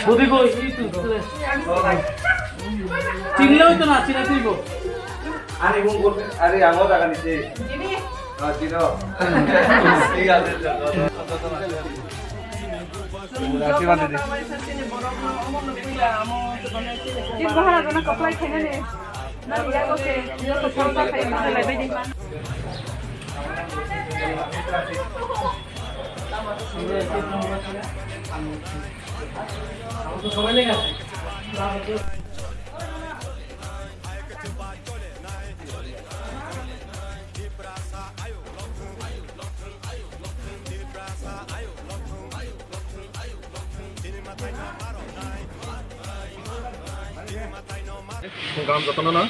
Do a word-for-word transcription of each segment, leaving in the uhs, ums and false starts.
Budi go itu. Chini lo itu na, chini itu go. Ani bung, ari ang o jaga ni si. Ah, chino. Iya, iya, iya. Phung kaham jotono no,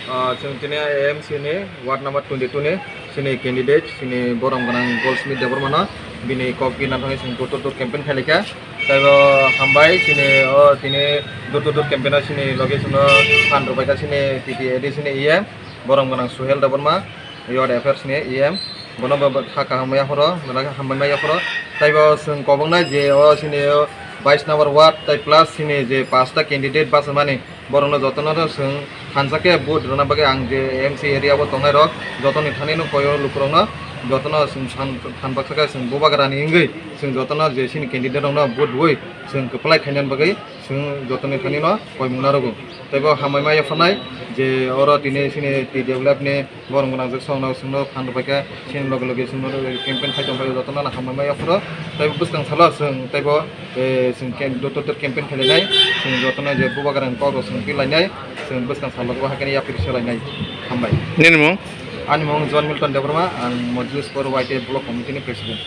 ah, chwng tini A M C ni ward number twenty two ni chini candidate, chini borom gwnang Goldsmith Debbarma no bini kok gina thangwi chwng door to door campaign khai laikha. Tei bo hambai chini o tini door to door campaign o chini loge chwngno phan rwbaikha chini T T A D C ni E M borom gwnang Suhel Debbarma. Youth Affairs ni E M, bono bo, bo kha kaham yaphoro, belai khe hambai ma yaphoro. Tei bo chwng koboknai je o chini o bais number ward tei plus chini je pasta candidate bachimani, borokno jotono chwng thansa khe vote rwna bagwi ang je M C area o tongnai rok jotoni thani no koyo lukurokno jotono chwng san, than baksa khe chwng bubagrani wngwi chwng jotono je chini candidate rokno vote rwui chwng kwplai khainani bagwi chwng jotoni thani no koimung narogo. Tei bo hambai ma yapharnai je oro tini chini T W F ni borok gwnang jak songno, chwngno phan rwbaikha, chini loge loge chwngno campaign khai tongbaio, jotono no hambai ma yapharo. Tei bo bwskang salo chwng tei bo, eh, chwng cam-, door to door campaign khailainai, chwng jotono je bubagrani kok rok chwng tilainai, chwng bwskang salo bo hakhe yapri selainai. Hambai. Nini mung? Ani mung John Milton Debbarma, ang Mojlispur Y T F Block Committee ni President.